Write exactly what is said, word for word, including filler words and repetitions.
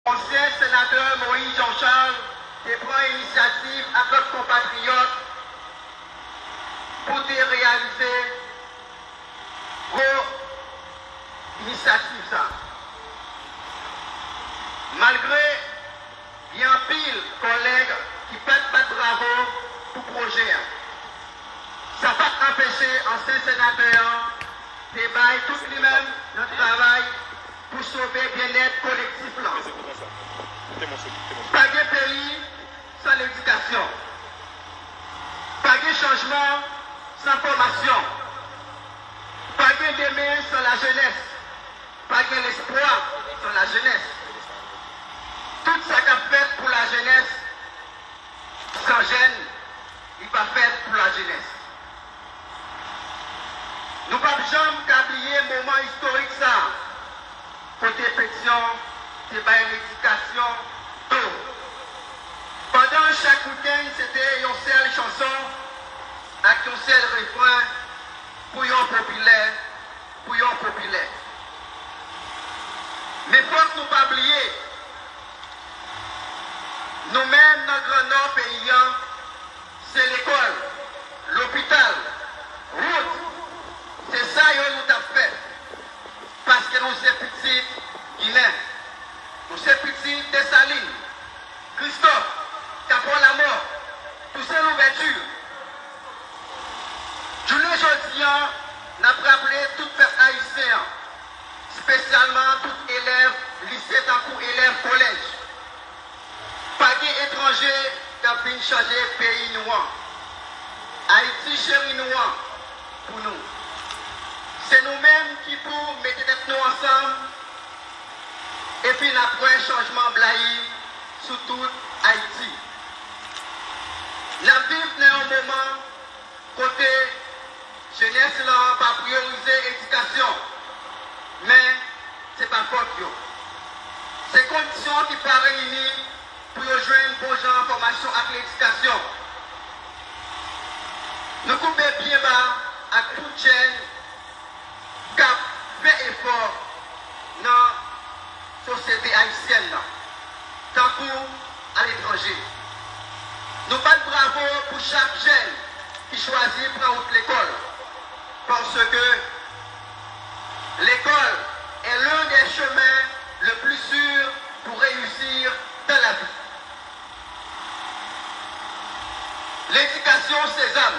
Ansyen senatè Moïse Jean Charles te pran inisyativ ak lòt konpatriyòt pou te reyalize gwo inisyativ sa. Malgre gen anpil kòlèg ki pa t bat bravo pou pwojè a, sa pa t anpeche ansyen senatè an te bay tout li menm nan travay pou sove byennèt kolektif lan. Pa gen peyi san ledikasyon. Pa gen chanjman san fòmasyon. Pa gen demen san lajenès. Pa gen lespwa san lajenès. Tout sa k ap fèt pou lajenès san jèn, li pa fèt pou lajenès. Nou p ap janm ka bliye moman istorik sa a, kote Petyon te bay ledikasyon do. Pandan chak wikenn, se te yon sèl chanson ak yon sèl refren pou yon popilè, pou yon popilè. Men fòk nou pa bliye, nou menm nan Gran Nò peyi a, se lekòl, lopital, wout, se sa yo nou t ap fè. Paske nou se pitit Ginen. Nou se pitit Desalin, Kristòf, Kapò Lamò, Tousen Louvèti. Jounen jodi a, n ap raple tout pèp ayisyen an, espesyalman tout elèv lise tankou elèv kolèj. Pa gen etranje k ap vin chanje peyi nou an. Ayiti cheri nou an pou nou. Se nou menm ki pou mete tèt nou ansanm, epi n ap wè chanjman blayi sou tout Ayiti. N ap viv nan yon moman kote jenès lan pa priyorize edikasyon, men se pa fòt yo. Se kondisyon ki pa reyini pou yo jwenn bon jan fòmasyon ak ledikasyon. Nou koube byen ba ak tout jèn k ap fè efò nan sosyete ayisyèn nan, tankou aletranje. Nou bat bravo pou chak jèn ki chwazi pran wout lekòl, paske l'école est l'un des chemins le plus sûr pour réussir dans la vie. L'éducation, c'est zam.